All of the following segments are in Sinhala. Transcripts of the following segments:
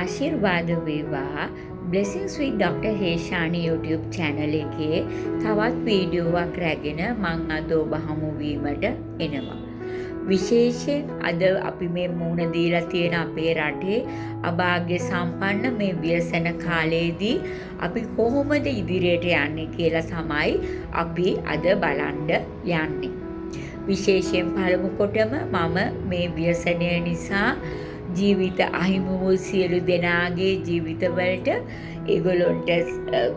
ආශිර්වාද වේවා. Blessings with Dr. Heshani YouTube channel එකේ තවත් වීඩියෝවක් රැගෙන මං අද ඔබ හමු වීමට එනවා. විශේෂයෙන් අද අපි මේ මුහුණ දීලා තියෙන අපේ රටේ අභාග්‍ය සම්පන්න මේ ව්‍යසන කාලයේදී අපි කොහොමද ඉදිරියට යන්නේ කියලා තමයි අපි අද බලන්න යන්නේ. විශේෂයෙන් පළමු කොටම මම මේ ව්‍යසනය නිසා ජීවිත අහිමි වූ සියලු දෙනාගේ ජීවිතවලට ඒගොල්ලොන්ට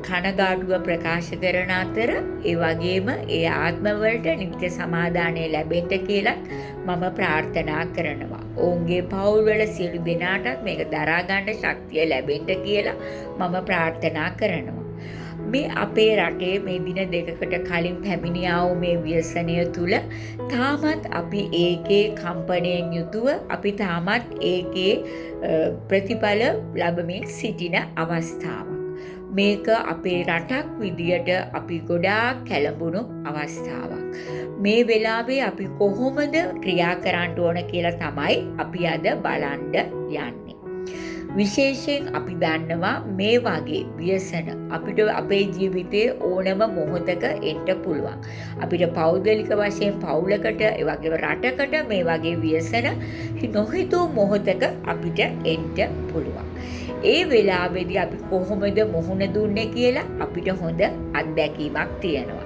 කනගාටුව ප්‍රකාශ කරන අතර, ඒ වගේම ඒ ආත්මවලට නිත්‍ය සමාදානය ලැබෙන්න කියලත් මම ප්‍රාර්ථනා කරනවා. ඔවුන්ගේ පවුල්වල සියලු දෙනාටත් මේක දරා ගන්න ශක්තිය ලැබෙන්න කියලා මම ප්‍රාර්ථනා කරනවා. මේ අපේ රටේ මේ දින දෙකකට කලින් පැමිණියා වූ මේ ව්‍යසනය තුළ තාමත් අපි ඒකේ කම්පනයෙන් යුතුව, අපි තාමත් ඒකේ ප්‍රතිඵල ලබමින් සිටින අවස්ථාවක්. මේක අපේ රටක් විදියට අපි ගොඩාක් කැළඹුණු අවස්ථාවක්. මේ වෙලාවේ අපි කොහොමද ක්‍රියා කරන්න ඕන කියලා තමයි අපි අද බලන්න යන්නේ. විශේෂයෙන් අපි දන්නවා මේ වගේ ව්‍යසන අපිට අපේ ජීවිතයේ ඕනම මොහොතක එන්න පුළුවන්. අපිට පෞද්ගලික වශයෙන් පවුලකට, ඒ වගේම රටකට මේ වගේ ව්‍යසන නොහිතූ මොහොතක අපිට එන්න පුළුවන්. ඒ වෙලාවේදී අපි කොහොමද මුහුණ දුන්නේ කියලා අපිට හොඳ අත්දැකීමක් තියෙනවා.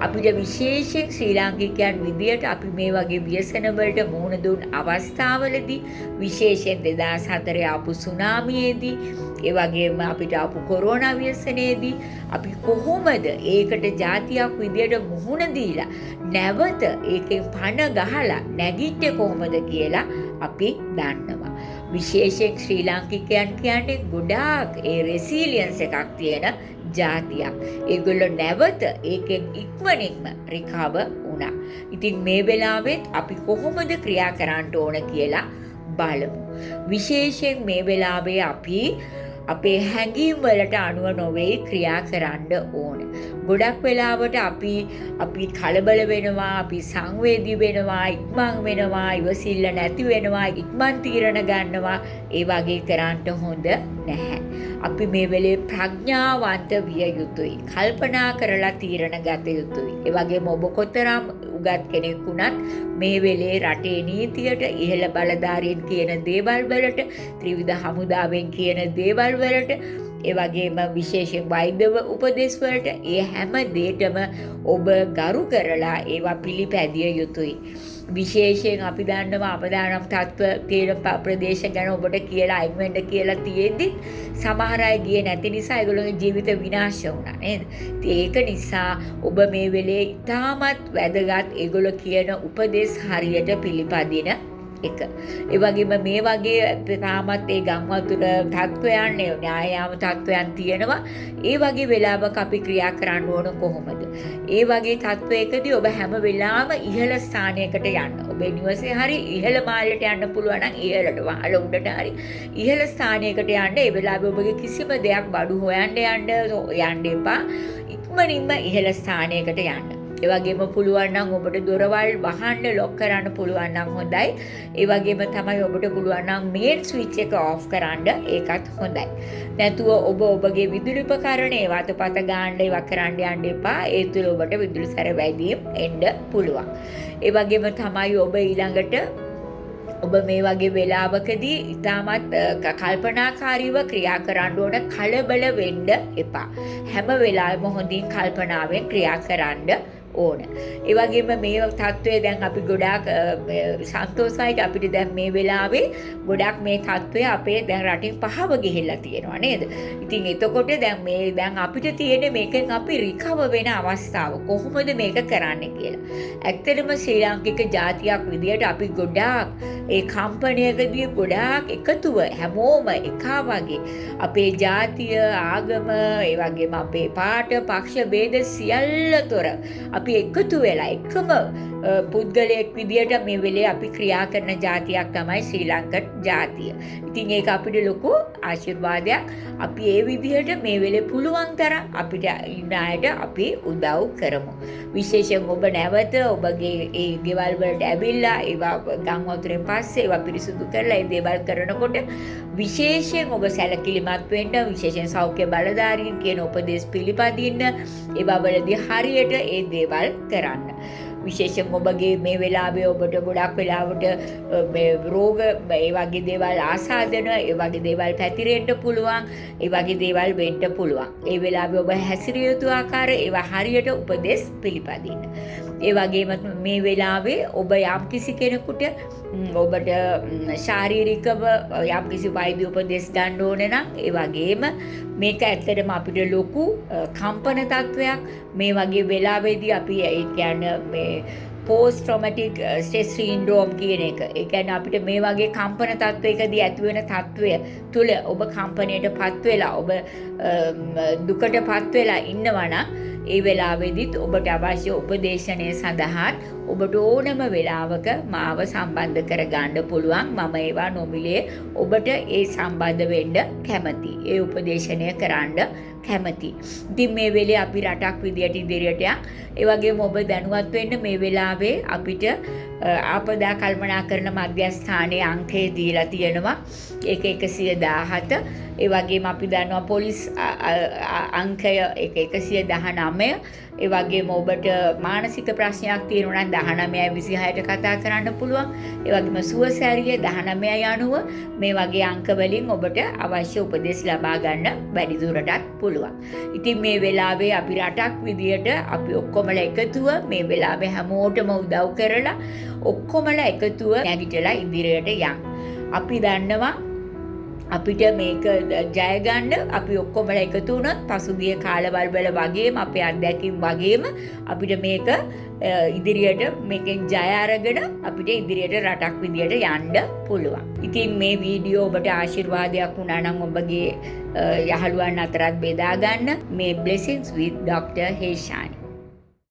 අපිට විශේෂයෙන් ශ්‍රී ලාංකිකයන් විදියට අපි මේ වගේ ව්‍යසන වලට මුහුණ දුන් අවස්ථාවලදී, විශේෂයෙන් 2004 ආපු සුනාමියේදී, ඒ වගේම අපිට ආපු කොරෝනා ව්‍යසනයේදී අපි කොහොමද ඒකට ජාතියක් විදියට මුහුණ දීලා නැවත ඒකෙන් පණ ගහලා නැගිට්ටේ කොහොමද කියලා අපි දන්නවා. විශේෂයෙන් ශ්‍රී ලාංකිකයන් කියන්නේ ගොඩාක් ඒ රෙසිලියන්ස් එකක් තියෙන ජාතියක්. ඒගොල්ලෝ නැවත ඒකෙන් ඉක්මනින්ම රිකවර් වුණා. ඉතින් මේ වෙලාවෙත් අපි කොහොමද ක්‍රියා කරන්න ඕන කියලා බලමු. විශේෂයෙන් මේ වෙලාවේ අපි අපේ හැඟීම් වලට අනුව නොවේ ක්‍රියා කරන්න ඕන. ගොඩක් වෙලාවට අපි කලබල වෙනවා, අපි සංවේදී වෙනවා, ඉක්මන් වෙනවා, ඉවසිල්ල නැති වෙනවා, ඉක්මන් තීරණ ගන්නවා. ඒ වගේ කරන්න හොඳ නැහැ. අපි මේ වෙලේ ප්‍රඥාවන්ත විය යුතුයි. කල්පනා කරලා තීරණ ගත යුතුයි. ඒ වගේම ඔබ කොතරම් උගත් කෙනෙක් වුණත් මේ වෙලේ රටේ නීතියට, ඉහළ බලධාරීන් කියන දේවල් වලට, ත්‍රිවිධ හමුදාවෙන් කියන දේවල් වලට, ඒ වගේම විශේෂයෙන් වෛද්‍ය උපදෙස් වලට, ඒ හැම දෙයකම ඔබ ගරු කරලා ඒවා පිළිපැදිය යුතුයි. විශේෂයෙන් අපි දන්නවා අපදානම් තත්ත්ව තියෙන ප්‍රදේශ ගැන ඔබට කියලා අයින් වෙන්න කියලා තියෙද්දි සමහර අය ගියේ නැති නිසා ඒගොල්ලෝගේ ජීවිත විනාශ වුණා නේද? ඉතින් ඒක නිසා ඔබ මේ වෙලේ ඉතාමත් වැදගත් ඒගොල්ලෝ කියන උපදෙස් හරියට පිළිපදින එක. ඒ වගේම මේ වගේ තාමත් ඒ ගම් වතුර තත්ත්වයන්, ඒ න්‍යායාම තත්ත්වයන් තියෙනවා. ඒ වගේ වෙලාවක අපි ක්‍රියා කරන්න ඕන කොහොමද? ඒ වගේ තත්ත්වයකදී ඔබ හැම වෙලාවම ඉහළ ස්ථානයකට යන්න. ඔබේ නිවසේ හරි ඉහළ මාලයට යන්න පුළුවන් නම් ඉහළට, වහල උඩට හරි ඉහළ ස්ථානයකට යන්න. ඒ වෙලාවේ ඔබගේ කිසිම දෙයක් බඩු හොයන්න යන්න එපා. ඉක්මනින්ම ඉහළ ස්ථානයකට යන්න. ඒ වගේම පුළුවන් නම් ඔබට දොරවල් වහන්න, ලොක් කරන්න පුළුවන් නම් හොඳයි. ඒ වගේම තමයි ඔබට පුළුවන් නම් මේන් ස්විච් එක ඔෆ් කරන්න, ඒකත් හොඳයි. නැතුව ඔබ ඔබගේ විදුලි උපකරණ ඒවා අතපත ගන්න, ඒවා කරන්න යන්න එපා. ඒ තුළ ඔබට විදුලි සැර වැදීම් එන්න පුළුවන්. ඒ වගේම තමයි ඔබ ඊළඟට ඔබ මේ වගේ වෙලාවකදී ඉතාමත් කල්පනාකාරීව ක්‍රියා කරන්න ඕන, කලබල වෙන්න එපා. හැම වෙලාවෙම හොඳින් කල්පනාවෙන් ක්‍රියා කරන්න ඕන. ඒ වගේම මේ තත්ත්වය දැන් අපි ගොඩාක් සන්තෝෂයි. අපිට දැන් මේ වෙලාවේ ගොඩක් මේ තත්ත්වය අපේ දැන් රටින් පහව ගිහිල්ලා තියෙනවා නේද? ඉතින් එතකොට දැන් මේ දැන් අපිට තියෙන්නේ මේකෙන් අපි රිකවර් වෙන අවස්ථාව. කොහොමද මේක කරන්නේ කියලා. ඇත්තටම ශ්‍රී ලාංකික ජාතියක් විදියට අපි ගොඩාක් ඒ කම්පනයකදී ගොඩාක් එකතුව හැමෝම එකා වගේ අපේ ජාතිය, ආගම, ඒ වගේම අපේ පාට, පක්ෂ භේද සියල්ල තොර අපි එකතු වෙලා එකම පුද්ගලයෙක් විදියට මේ වෙලේ අපි ක්‍රියා කරන ජාතියක් තමයි ශ්‍රී ලංකන් ජාතිය. ඉතින් ඒක අපිට ලොකු ආශිර්වාදයක්. අපි ඒ විදිහට මේ වෙලේ පුළුවන් තරම් අපිට ඉන්න අයට අපි උදව් කරමු. විශේෂයෙන් ඔබ නැවත ඔබගේ ඒ ගෙවල් වලට ඇවිල්ලා ඒවා ගම් වතුරෙන් පස්සේ ඒවා පිරිසුදු කරලා ඒ දේවල් කරනකොට විශේෂයෙන් ඔබ සැලකිලිමත් වෙන්න, විශේෂයෙන් සෞඛ්‍ය බලධාරීන් කියන උපදෙස් පිළිපදින්න, ඒවා වලදී හරියට ඒ දේවල් කරන්න. විශේෂයෙන් ඔබගේ මේ වෙලාවේ ඔබට ගොඩක් වෙලාවට මේ රෝග, ඒ වගේ දේවල් ආසාදන, ඒ වගේ දේවල් පැතිරෙන්න පුළුවන්, ඒ වගේ දේවල් වෙන්න පුළුවන්. ඒ වෙලාවේ ඔබ හැසිරිය යුතු ආකාරය ඒවා හරියට උපදෙස් පිළිපදින්න. ඒ වගේම මේ වෙලාවේ ඔබ යම්කිසි කෙනෙකුට ඔබට ශාරීරිකව යම්කිසි වෛද්‍ය උපදෙස් ගන්න ඕනේ නම්, ඒ වගේම මේක ඇත්තටම අපිට ලොකු කම්පන තත්වයක්. මේ වගේ වෙලාවෙදී අපි ඒ කියන්නේ මේ පෝස්ට් ට්‍රොමැටික් ස්ට්‍රෙස් සින්ඩ්‍රෝම් කියන එක. ඒ කියන්නේ අපිට මේ වගේ කම්පන තත්වයකදී ඇති වෙන තත්වය තුළ ඔබ කම්පනයට පත් වෙලා, ඔබ දුකට පත් වෙලා ඉන්නවා නම්, ඒ වෙලාවෙදිත් ඔබට අවශ්‍ය උපදේශනය සඳහාත් ඔබට ඕනම වෙලාවක මාව සම්බන්ධ කරගන්න පුළුවන්. මම ඒවා නොමිලේ ඔබට ඒ සම්බන්ධ වෙන්න කැමතියි. ඒ උපදේශනය කරන්න කැමතියි. ඉතින් මේ වෙලේ අපි රටක් විදියට ඉදිරියට යන්. ඒ වගේම ඔබ දැනුවත් වෙන්න, මේ වෙලාවේ අපිට ආපදා කළමනාකරණ මධ්‍යස්ථානයේ අංකය දීලා තියෙනවා. ඒක 117. ඒ වගේම අපි දන්නවා පොලිස් අංකය, ඒක 119. ඒ වගේම ඔබට මානසික ප්‍රශ්නයක් තියෙනවා නම් 1926ට කතා කරන්න පුළුවන්. ඒ වගේම සුවසැරිය 1990. මේ වගේ අංක වලින් ඔබට අවශ්‍ය උපදෙස් ලබා ගන්න වැඩිදුරටත් පුළුවන්. ඉතින් මේ වෙලාවේ අපි රටක් විදියට අපි ඔක්කොමලා එකතුව මේ වෙලාවේ හැමෝටම උදව් කරලා ඔක්කොමලා එකතුව නැගිටලා ඉදිරියට යන්. අපි දන්නවා අපිට මේක ජය ගන්න අපි ඔක්කොමලා එකතු වුණොත්, පසුගිය කාලවල් වල වගේම අපේ අත්දැකීම් වගේම අපිට මේක ඉදිරියට මේකෙන් ජය අරගෙන අපිට ඉදිරියට රටක් විදියට යන්න පුළුවන්. ඉතින් මේ වීඩියෝ ඔබට ආශිර්වාදයක් වුණා නම් ඔබගේ යහළුවන් අතරත් බෙදා ගන්න. මේ Blessings with Dr. Heshani.